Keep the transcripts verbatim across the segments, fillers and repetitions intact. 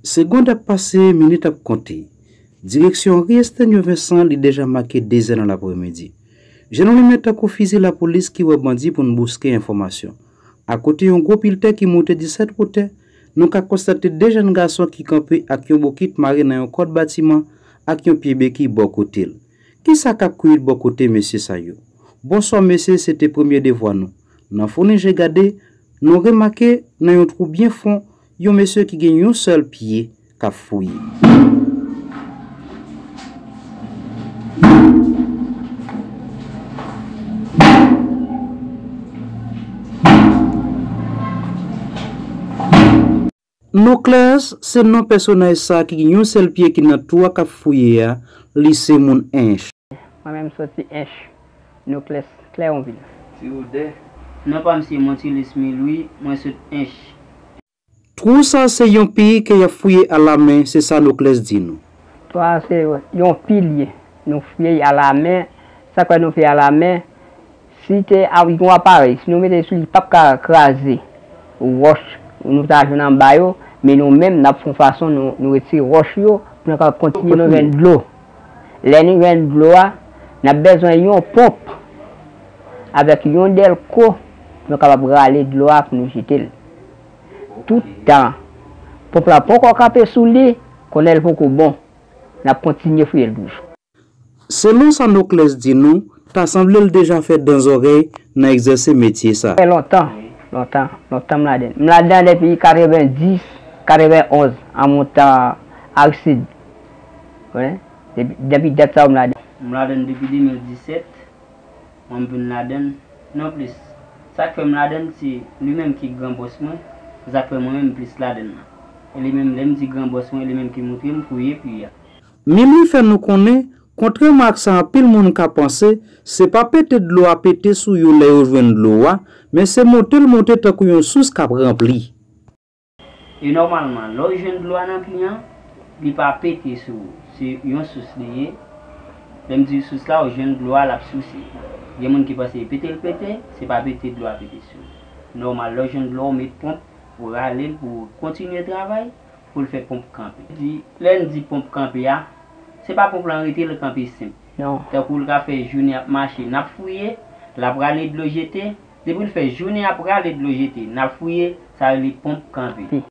Segond ap pase, minit ap konte. Direksyon ri Estenyo Vensan, li deja make de zè nan lapremidi. Je nou limen tankou fizi lapolis ki wè bandi pou n bouske enfòmasyon. Akote yon gwo pil tè ki moute disèt wotè, nou ka konstate de jèn gason ki kanpe ak yon bokit mare nan yon kòd batiman ak yon pye beki bò kote l. Kisa k ap kwit bò kote mesye sa yo? Bonswa mesye, se te premye devwa nou. Nan founi je gade, nou remake nan yon twou byen fon, yon mesye ki gen yon sèl pye k ap fouye. Noclès se non pèsonaj sa ki gen yon sèl pye ki nan twou a k ap fouye a, li se moun Ench. Mwen menm soti Ench, Noclès, Klèwonvil. Ti Wodè. Non pa m se Montilis Milwi, mwen sot Ench. Twou sa se yon pi ke y ap fouye alamen, se sa Noclès di nou. Twou a se yon pi l ye, nou fouye alamen, sa k fè nou fouye alamen, si te a- yon aparèy, si nou mete sou li, li p ap ka kraze wòch nou ta jwenn anba yo, men nou menm, n ap fè yon fason nou, nou retire wòch yo, pou nou kapab kontinye nou jwenn dlo. Lè nou jwenn dlo a, n ap bezwen yon ponp avèk yon dèlko pou nou kapab rale dlo a pou nou jete l. Tout tan ponp la poko kanpe sou li, konnen l poko bon, n ap kontinye fouye l toujou. Selon sa Noclès di nou, ta sanble l deja fè dan zòrèy nan egzèse metye sa. Fè lontan, lontan, lontan m ladann. M ladann depi katrevendis, katrevenonz, an montan Aristid. Wi, depi, depi dat sa yo m ladann. M ladann depi de mil disèt, mwen m vin ladann. Non plis, sa k fè m ladann se li menm ki gran bòs mwen, sa k fè mwen menm m plis ladann nan. E li menm, lè m di gran bòs mwen, li menm ki montre m fouye pi a. Milwi fè nou konnen, kontrèman ak sa anpil moun ka panse, se pa pete dlo a pete sou yo lè yo jwenn dlo a, men se monte l monte tankou yon sous k ap ranpli. E nòmalman, lè w jwenn dlo a nan pi an, li pa pete sou ou. Se yon sous li ye. Lè m di sous la, w jwenn dlo a, l ap souse. Gen moun ki panse e pete l pete, se pa pete dlo a pete sou ou. Nòmal, lè w jwenn dlo a, w met ponp, ou rale l pou w kontinye travay, pou l fè ponp kanpe. Di, lè n di ponp kanpe a, se pa ponp lan rete l kanpe senp. Non. Tankou l ka fè jounen ap mache, n ap fouye, l ap rale dlo jete, depi l fè jounen ap rale dlo jete, n ap fouye, sa rele ponp kanpe.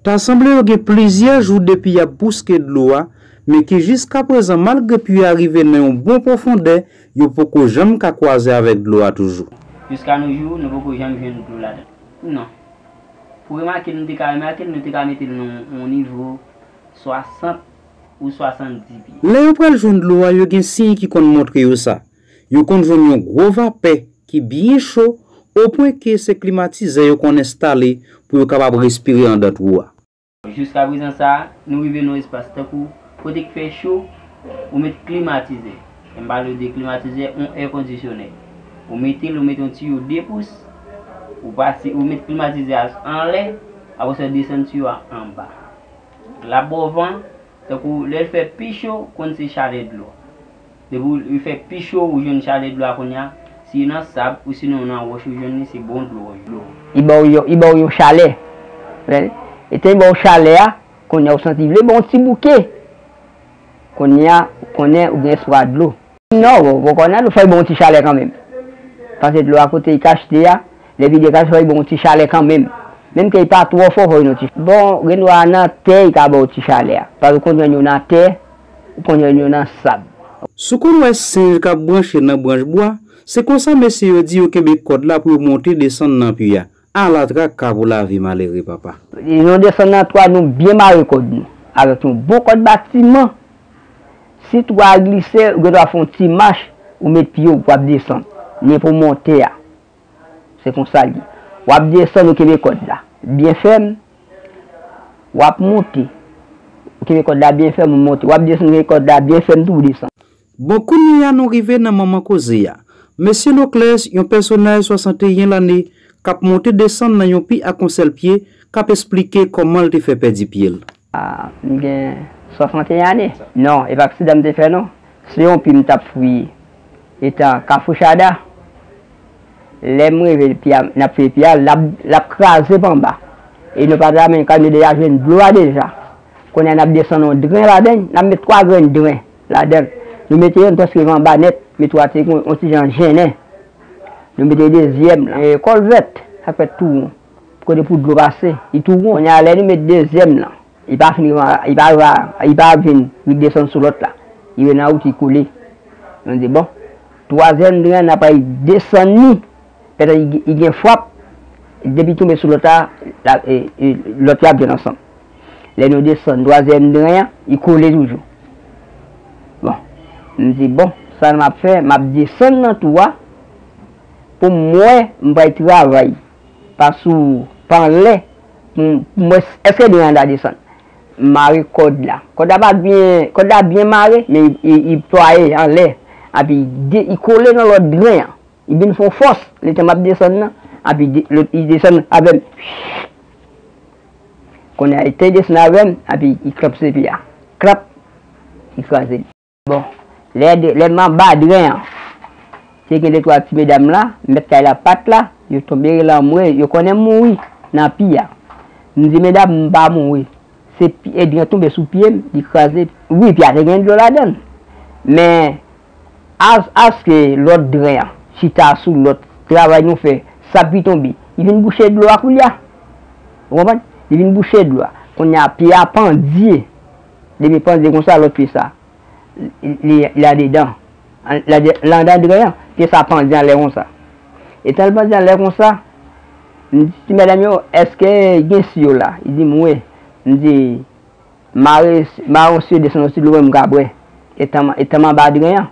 Ta sanble yo gen plizyè jou depi y ap bouske dlo a, men ki jiskaprezan, malgre pye a rive nan yon bon pwofondè, yo poko janm ka kwaze avèk dlo a toujou. Jiska nos jours, nou poko janm jwenn dlo ladan. Non. Pou remake l, nou te ka remake l, nou te ka mete l nan yon nivo swasant ou swasanndis pye. Lè yo pral jwenn dlo a, yo gen siy ki konn montre yo sa. Yo konn jwenn yon gwo vapè ki byen cho, opwen ke se klimatizè yo konn enstale pou yo kapab respire anndan twou a. Jiska prezan sa, nou rive nan yon espas tankou kote k fè cho, ou met klimatizè. Lè m pale w de klimatizè, yon èkondisyonè. Ou mete l, ou mete yon tiyo de pous, ou pase, ou met klimatizè a anlè, apre sa w desann tiyo a anba. L ap ba w van, tankou lè l fè pi cho, konn se chalè dlo. Depi w, li fè pi cho, ou jwenn chalè dlo a kounye a. Si nan sab, ou sinon nan wòch, ou jwenn li, se bon dlo, dlo. Li ba w yon, li ba w yon chalè. E te li ba w chalè a, kounye a ou santi vle ba w yon ti bouke. Kounye a, ou konnen ou gen swa dlo. Non, bon, bon, kounye a, nou fè l ba w yon ti chalè kanmenm. Paske dlo a kote li kachte a, lè vide kachte, fò li ba w yon ti chalè kanmenm. Menm ke li pa twò fò, fò li ba w yon ti. Bon, gen dlo a nan tè, li ka ba w ti chalè a. Paske ou konn jwenn yo nan tè, ou konn jwenn yo nan sab. Si w konn wè senj k ap branche nan branch bwa, se konsa mesye yo di yo kenbe kòd la pou yo monte desann nan pi a. Ala traka pou lavi malere, papa. Nou desann nan twou a, nou byen mare kòd nou avèk yon bon kòd batiman. Si twou a glise, ou gen dwa fè yon ti mach, ou met pye w, w ap desann. Ni pou monte a. Se konsa l ye. W ap desann, ou kenbe kòd la byen fèm, w ap monte. Ou kenbe kòd la byen fèm, ou monte. W ap desann, ou kenbe kòd la byen fèm tou, ou desann. Bon, kounye a nou rive nan manman koze a. Mesye Noclès, yon pèsonaj swasanteyen lane, k ap monte desann nan yon pi ak yon sèl pye, k ap esplike kòman l te fè pèdi pye l. A, m gen swasanteyen ane. Non, e pa aksidan m te fè non. Se yon pi m t ap fouye. Etan Kafou Chada, lè m rive pi a, n ap fouye pi a, l ap, l ap kraze pa anba. E nou pa ta menm kay, nou deja jwenn dlo a deja. Kounye a n ap desann yon dren ladan l, n ap met twa grenn dren ladan l. Nou mete youn prèske anba nèt, men twa te gen yon ti jan jennen. Nou mete dezyèm la. E, kòlvèt, sa fèt tou won. Kote pou dlo pase, li tou won. Kounye a, lè nou met dezyèm lan, li pa fin rive, li pa rive, li pa vin riddesann sou lòt la. Li ret nan wout, li kole. Nou di, bon, twazyèm dren an, n ap al desann li. Pètèt li, li gen frap, depi tonbe sou lòt la, la, e, e, lòt yo ap jwenn ansanm. Lè nou desann twazyèm dren an, li kole toujou. Bon, m di, bon, sa m ap fè, m ap desann nan tou a, pou m wè, m pral travay pa sou, pa anlè, pou m, pou m wè èske dren an ta desann. M mare kòd la. Kòd la pa byen, kòd la byen mare, men li, li, li plwaye anlè. Epi de, li kole nan lòt dren an. Li vin fè yon fòs, letan m ap desann nan, epi de, lòt, li desann avè m. Kounye a, li te desann avè m, epi li klanpse pye a. Klap, li kraze l. Bon, lè de, lè m anba dren an, te gen de twa ti medam la, mèt kay la pa t la, yo tonbe rele anmwe, yo konnen m mouri nan pye a. M di, medam, m pa mouri. Se pye, dren tonbe sou pye m, li kraze. Wi, pye a te gen dlo ladan l. Men, as, aske lòt dren an chita sou lòt travay nou fè, sab ki tonbe, li vin bouche dlo a kounye a. Ou konprann? Li vin bouche dlo a. Kounye a, pye a pandye. Depi pandye konsa, lòt pye sa, li, li, li andedan. An, li andedan dren an, pye sa pandye anlè konsa. Etan l pandye anlè konsa, m di, ti medam yo, èske gen siyo la? Li di m wi. M di, mare, mare yon siyo desann yon ti dlo pou mwen, m ka bwè. Etan, etan m anba dren an,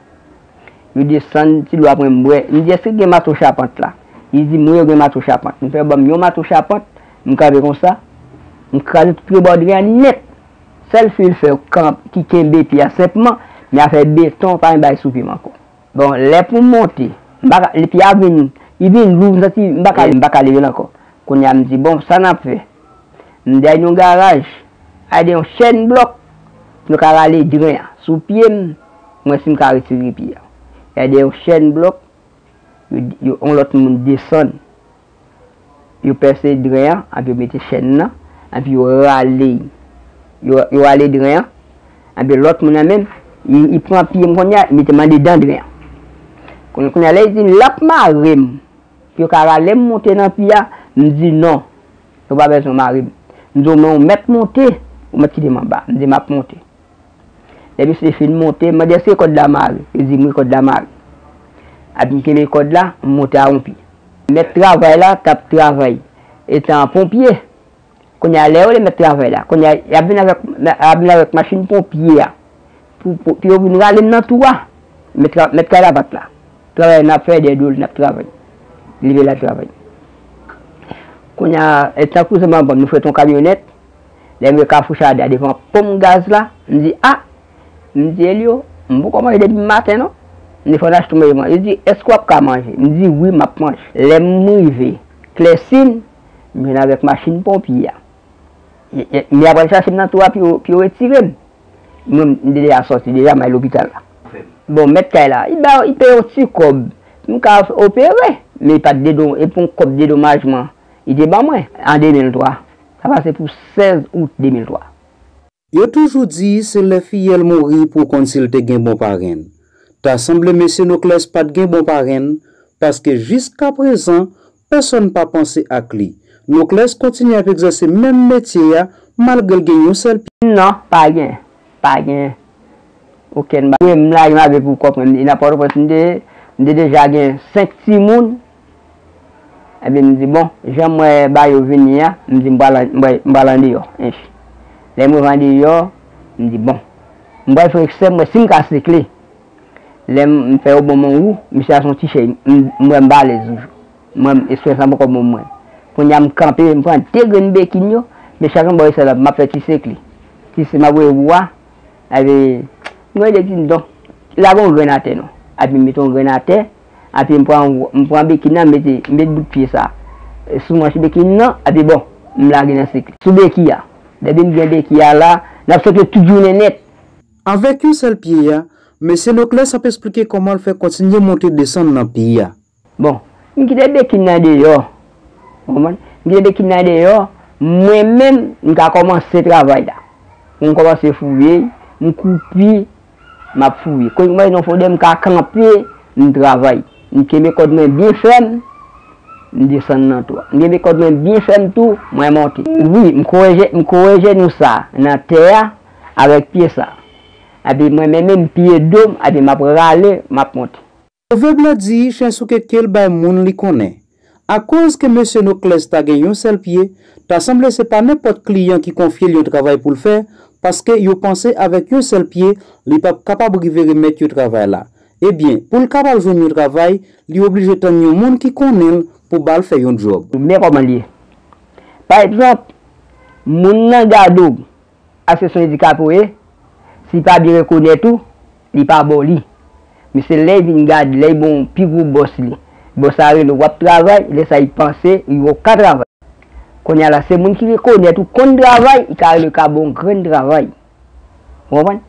yo desann ti dlo a pou mwen, m bwè. M di, èske gen mato chapant la? Li di m wi, yo gen mato chapant. M fè ban m yon mato chapant, m kanpe konsa, m kraze tout rebò dren an nèt. Sèl fi l fè kan, ki kenbe pye a senpman, men afè beton pa gen bagay sou pye m ankò. Bon, lè pou m monte, m pa ka, pye a vin, li vin lou, m santi m pa ka, m pa ka leve l ankò. Kounye a, m di, bon, sa n ap fè? M di, al nan yon garaj, al de yon chèn blòk, nou ka rale dren an sou pye m, mwen si m ka retire pye a. Al de yon chèn blòk, yo, yo, yon lòt moun desann. Yo pèse dren an, epi yo mete chèn nan, epi yo rale, yo, yo rale dren an, epi lòt moun nan menm, li, li pran pye m kounye a, li mete m andedan dren an. Kounye, kounye a, lè li di l ap mare m, pou yo ka rale m monte nan pye a, m di non, yo pa bezwen mare m. M di, men ou mèt monte, ou mèt kite m anba. M di, m ap monte. Lè misye fin monte, m mande èske kòd la mare. Li di m wi, kòd la mare. Epi m kenbe kòd la, m monte a yon pye. Mèt travay la t ap travay etan ponpye. Kounye a, lè yo rele mèt travay la, kounye a, y ap vin avèk, y ap vin avèk machin ponpye a pou, pou, pou yo vin rale m nan tou a. Mèt tra-, mèt kay la pa t la. Travay n ap fè dèyè do l, n ap travay. Li leve l al travay. Kounye a, etan kouzen m ap ban m, nou fè yon kamyonèt. Lè m rive Kafou Chada devan ponp gaz la, m di, a! M di, Elio, m poko manje depi maten non. M di, fò n achte yon bagay manje. Li di, èske w ap ka manje? M di, wi, m ap manje. Lè m rive Klèsin, m jwenn avèk machin ponpye a. Y-, y-, men y ap al chache m nan tou a pou yo, pou yo retire m. Mwen, m te deja sòti, deja m al lopital la. Bon, mèt kay la, li ba, li peye yon ti kòb. M ka opere, men li pa t dedo-, e pou yon kòb dedomajman, li te ban mwen an de mil twa. Sa pase pou sèz out de mil twa. Yo toujou di se lè fiyèl mouri pou w konn si l te gen bon parenn. Ta sanble mesye Noclès pa t gen bon parenn, paske jiskaprezan, pèsonn pa panse ak li. Noclès kontinye ap egzèse menm metye a malgre l gen yon sèl pye. Non, pa gen. Pa gen okenn bagay. Mwen, m lage m avè pou kòb mwen. E nan Pòtoprens, m te, m te deja gen senk timoun. Epi m di, bon, jan m wè bagay yo vini a, m di, m pral, m pral, m pral andeyò. Ench. Lè m rive andeyò, m di, bon, m pral fè eksè, m wè si m ka sikle. Lè m, m fè yo ban m yon wou, misye a se yon ti chè, m, m wè m pa alèz toujou. M wè m, eksperyans la poko bon pou mwen. Kounye a m kanpe, m pran de grenn bekin yo, men chak yon bò esèl la, m ap fè ti sekle. Ti se m ap voye wou a, epi m wè de ti don. Lage yon grenn atè non. Epi m mete yon grenn atè, epi m pran, m pran bekin nan, m mete, m met bout pye sa sou manch bekin nan, epi bon, m lage nan sekle. Sou beki a. Depi m gen beki a la, n ap sekle tout jounen nèt. Avèk yon sèl pye a, mesye Noclès ap eksplike kòman l fè kontinye monte desann nan peyi a. Bon, m kite bekin nan deyò. Ou konprann? M kite bekin nan deyò, mwen menm, m ka kòmanse travay la. M kòmanse fouye, m koupe, m ap fouye. Kounye a m wè nan fondè m ka kanpe, m travay. M kenbe kòd mwen byen fèm, m desann nan twou a. M kenbe kòd mwen byen fèm tou, mwen monte. Wi, m kore je-, m kore jenou sa nan tè a avèk pye sa. Epi mwen menm, menm pye do m, epi m ap rale, m ap monte. Pwovèb la di, chen souke ke l bay moun li konnen. Akoz ke mesye Nokles ta gen yon sèl pye, ta sanble se pa nenpòt kliyan ki konfye l yon travay pou l fè, paske yo panse avèk yon sèl pye, li p ap kapab rive remèt yo travay la. Ebyen, pou l kapab jwenn yon travay, li oblije tann yon moun ki konnen l pou ba l fè yon djòb. Men kòman l ye. Pa egzanp, moun nan gade w, aske se yon andikape w ye, si l pa byen rekonèt ou, li pa ba w li. Men se lè l vin gade, lè l ba w pi gwo bòs li. Bòs la rele w, w ap travay, lè sa l panse, li wè w ka travay. Kounye a la, se moun ki rekonèt ou konn travay, li ka rele w ka ba w yon grenn travay. Ou konprann?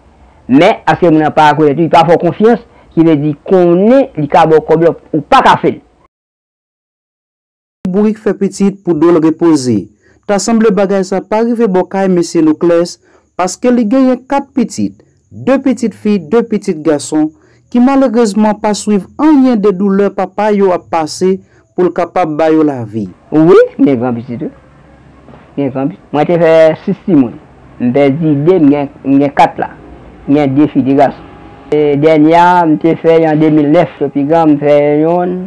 Men, aske moun nan pa rekonèt ou, li pa fè w konfyans, ki vle di konnen li ka ba w kòb la, ou pa ka fè l. Bourik fè pitit pou do l repoze. Ta sanble bagay sa pa rive bò kay mesye Nokles, paske li genyen kat pitit, de pitit fi, de pitit gason, ki malerezman pa swiv anyen de doulè papa yo ap pase pou l kapab ba yo lavi. Wi, m gen gran pitit, wi. M gen gran pitit. Mwen te fè sis timoun. M pèdi de, m gen, m gen kat la. M gen de fi, de gason. E dènye a, m te fè an de mil nèf, yo pi gran, m fè yonn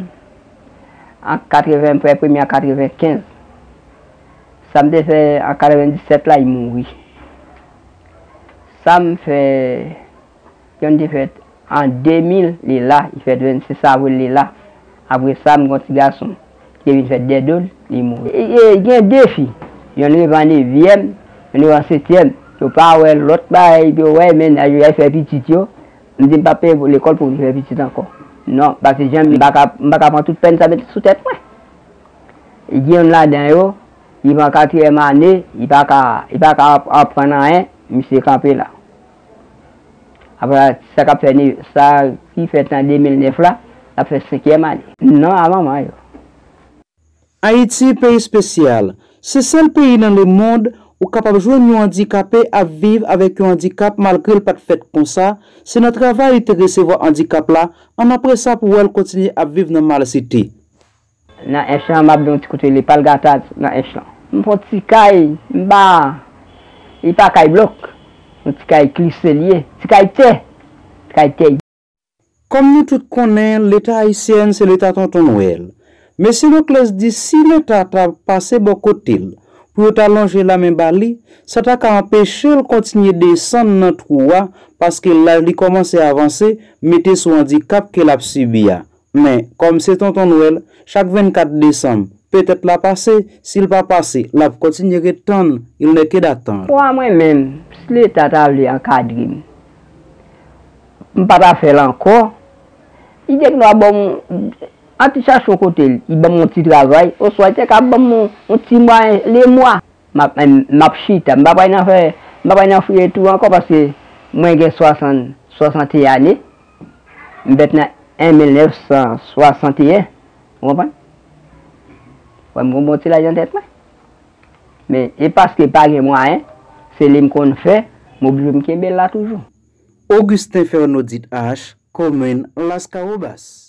an katreven, m fè premye an katrevenkenz. Sa m te fè an katrevenndisèt la, li mouri. Sa m fè, yonn te fèt an de mil, li la, li fèt vennsis avril, li la. Apre sa, m gen yon ti gason ki te vin fèt dèyè do l, li mouri. E, e, gen de fi, yonn rive an nevyèm, yonn rive an setyèm. Yo pa wè lòt bagay, yo wè mennaj yo, y al fè pitit yo. M di m p ap peye pou lekòl pou m fè pitit ankò. Non, paske jan m, m pa ka, m pa ka pran tout pèn sa mete sou tèt mwen. Gen youn ladan yo, li pran katriyèm ane, li pa ka, li pa ka ap-, aprann anyen, misye kanpe la. Apre sa k ap fè ni-, sa ki fèt an de mil nèf la, l ap fè senkyèm ane. Non, a manman yo. Ayiti, peyi espesyal. Se sèl peyi nan lemonn ou kapab jwenn yon andikape ap viv avèk yon andikap malgre l pa t fèt konsa, se nan travay li te resevwa andikap la, ann apre sa pou wè l kontinye ap viv nan malsite. Nan Ench lan, m ap gen yon ti kote rele Palgata nan Ench lan. M fè yon ti kay, m pa, li pa kay blòk, yon ti kay klise l ye, ti kay tè, ti kay tè. Kòm nou tout konnen, Leta ayisyen se Leta Tonton Nwèl. Mesye Nokles di si Leta ta pase bò kote l pou yo ta lonje lamen ba li, sa ta ka anpeche l kontinye desann nan twou a, paske laj li kòmanse avanse, mete sou andikap ke l ap sibi a. Men, kòm se Tonton Nwèl, chak vennkat desanm, petèt l a pase, si l pa pase, l ap kontinye ret tann, il n'est que d'attendre. Pou mwen menm, si Leta ta vle ankadre m, m pa ta fè l ankò. Li te dwe ban m, an ti chache yon kote, li ban m yon ti travay, oswa li te ka ban m yon, yon ti mwayen lemwa. M ap, m ap chita, m pa pral nan fè, m pa pral nan fouye twou ankò, paske mwen gen swasann, swasanteyen ane. M fèt nan en mil nèf san swasanteyen, ou konprann? Wè, m gen yon bon ti laj nan tèt mwen. Men, e paske pa gen mwayen, se li m konn fè, m oblije m kenbe l la toujou. Augustin Fernodit H, komin Laskawobas.